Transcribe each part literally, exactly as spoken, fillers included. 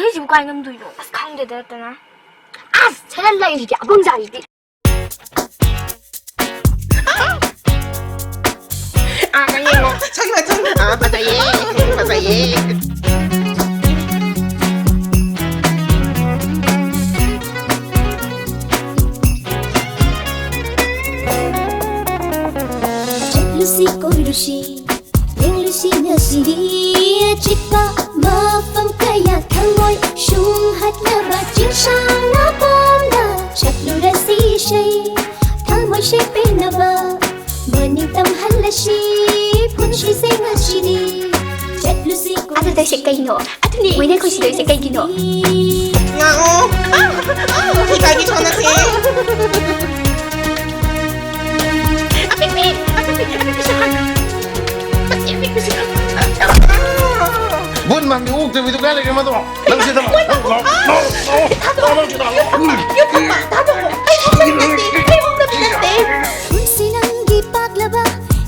ꯑꯩꯁꯤꯕꯨ ꯀꯥꯏ ꯉꯝꯗꯣꯏꯅꯣ? ꯑꯁ, ꯈꯪꯗꯦꯗ, ꯅꯠꯇꯅ꯫ ꯑꯁ, ꯁꯅꯟ ꯂꯩꯔꯤꯗꯤ ꯑꯕꯨꯡꯖꯥꯔꯤꯗꯤ꯫ ꯑꯥ, ꯅꯪ ꯌꯦꯡꯉꯣ꯫ ꯁꯪꯅ, ꯁꯪꯅ꯫ ꯑꯥ, ꯐꯖꯩꯌꯦ꯫ ꯐꯖꯩꯌꯦ꯫ ꯆꯠꯂꯨꯁꯤ, ꯀꯣꯏꯔꯨꯁꯤ, ꯌꯦꯡꯂꯨꯁꯤ ꯉꯁꯤꯗꯤ꯫ ꯑꯆꯤꯛꯄ ꯃꯐꯝ ꯀꯌꯥ, ꯊꯃꯣꯏ ꯁꯨꯝꯍꯠꯅꯕ, ꯆꯤꯡꯁꯥꯡ ꯃꯄꯥꯟꯗ ꯆꯠꯂꯨꯔꯁꯤ ꯏꯁꯩ, ꯊꯃꯣꯏ ꯁꯦꯡ ꯄꯦꯟꯅꯕ꯫ ꯃꯅꯤꯡ ꯇꯝꯍꯜꯂꯁꯤ ꯄꯨꯟꯁꯤꯁꯦ ꯉꯁꯤꯗꯤ꯫ ꯆꯠꯂꯨꯁꯤ, ꯑꯗꯨ ꯇꯧꯏꯁꯦ ꯀꯩꯅꯣ? ꯑꯗꯨꯅꯦ, ꯃꯣꯏꯅ ꯑꯩꯈꯣꯏ ꯁꯤꯗꯧꯔꯤꯁꯦ ꯀꯩꯒꯤꯅꯣ? ꯉꯥꯡꯉꯣ꯫ ꯏꯀꯥꯏꯕꯤ ꯁꯣꯟꯅꯁꯦ꯫ ꯑꯄꯤꯛꯄꯤ, ꯑꯄꯤꯛꯄꯤ, ꯑꯄꯤꯛꯄꯤ ꯁꯥꯍꯟ꯫ ꯃꯁꯤ ꯑꯄꯤꯛꯄꯁꯤ꯫ ꯕꯨꯠ ꯃꯥꯟꯕꯤ ꯑꯣꯛꯇꯕꯤꯗꯨ ꯀꯥꯏ ꯂꯩꯒꯦ ꯃꯗꯣ? ꯅꯪ ꯁꯤꯗ ꯂꯥꯛꯑꯣ, ꯅꯪ ꯂꯥꯛꯑꯣ, ꯅꯪ ꯂꯥꯛꯑꯣ, ꯅꯪ ꯁꯤꯗ ꯂꯥꯛꯑꯣ꯫ ꯌꯨ ꯊꯛꯄ, ꯊꯥꯗꯣꯛꯑꯣ꯫ ꯑꯩ ꯑꯣꯛꯅꯕꯤ ꯅꯠꯇꯦ, ꯑꯩ ꯑꯣꯛꯅꯕꯤ ꯅꯠꯇꯦ꯫ ꯄꯨꯟꯁꯤ ꯅꯪꯒꯤ ꯄꯥꯛꯂꯕ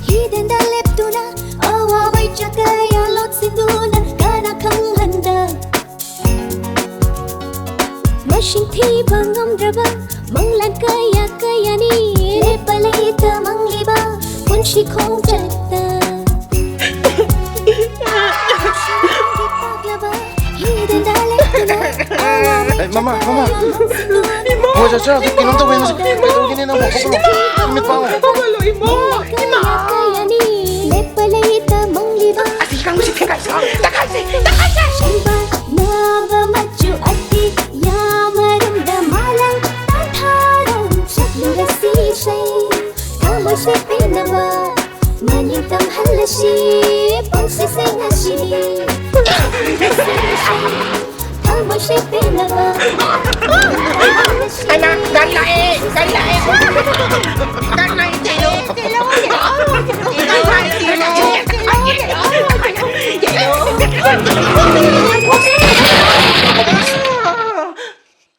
ꯍꯤꯗꯦꯟꯗ ꯂꯦꯞꯇꯨꯅ, ꯑꯋꯥꯕꯩ ꯆꯥꯛ ꯀꯌꯥ ꯂꯣꯠꯁꯤꯟꯗꯨꯅ, ꯀꯅꯥ ꯈꯪꯍꯟꯗ ꯃꯁꯤꯡ ꯊꯤꯕ ꯉꯝꯗ꯭ꯔꯕ ꯃꯪꯂꯥꯟ ꯀꯌꯥ ꯀꯌꯥꯅꯤ ꯂꯦꯞꯄ ꯂꯩꯇ ꯃꯪꯂꯤꯕ ꯄꯨꯟꯁꯤ ꯈꯣꯡꯆꯠꯇ꯫ ꯍꯤꯗꯦꯟꯗ ꯂꯦꯞꯇꯨꯅ ꯑꯋꯥꯕꯩ ꯑꯦ, ꯃꯃꯥ, ꯃꯃꯥ꯫ ꯆꯥꯛ ꯀꯌꯥ ꯂꯣꯠꯁꯤꯟꯗꯨꯅ ꯃꯣꯏ ꯆꯠꯆꯔꯗꯤ ꯀꯩꯅꯣꯝ ꯇꯧꯕ ꯌꯦꯡꯉꯨꯁꯦ꯫ ꯀꯩꯗꯧꯔꯤꯒꯦꯅꯦ ꯅꯪꯕꯣ? ꯍꯧꯒꯠꯂꯣ꯫ ꯃꯤꯠ ꯄꯥꯡꯉꯣ꯫ ꯍꯧꯒꯠꯂꯣ, ꯏꯃꯥ꯫ ꯏꯃꯥ꯫ ꯀꯌꯥ ꯀꯌꯥꯅꯤ ꯂꯦꯞꯄ ꯂꯩꯇ ꯃꯪꯂꯤꯕ꯫ ꯑꯁꯤ ꯀꯥꯡꯕꯨꯁꯤ ꯊꯦꯡꯒꯥꯏꯁꯤ, ꯇꯛꯈꯥꯏꯁꯤ, ꯇꯛꯈꯥꯏꯁꯤ꯫ ꯁꯤꯕ ꯅꯥꯕ ꯃꯆꯨ ꯑꯇꯤꯌꯥ ꯃꯔꯨꯝꯗ ꯃꯥꯂꯪ ꯄꯟꯊꯥꯔꯣꯝ ꯆꯠꯂꯨꯔꯁꯤ ꯏꯁꯩ ꯊꯃꯣꯏ ꯁꯦꯡ ꯄꯦꯟꯅꯕ꯫ ꯃꯅꯤꯡ ꯇꯝꯍꯜꯂꯁꯤ ꯄꯨꯟꯁꯤꯁꯦ ꯉꯁꯤꯗꯤ꯫ ꯊꯃꯣꯏ ꯁꯦꯡ ꯄꯦꯟꯅꯕ꯫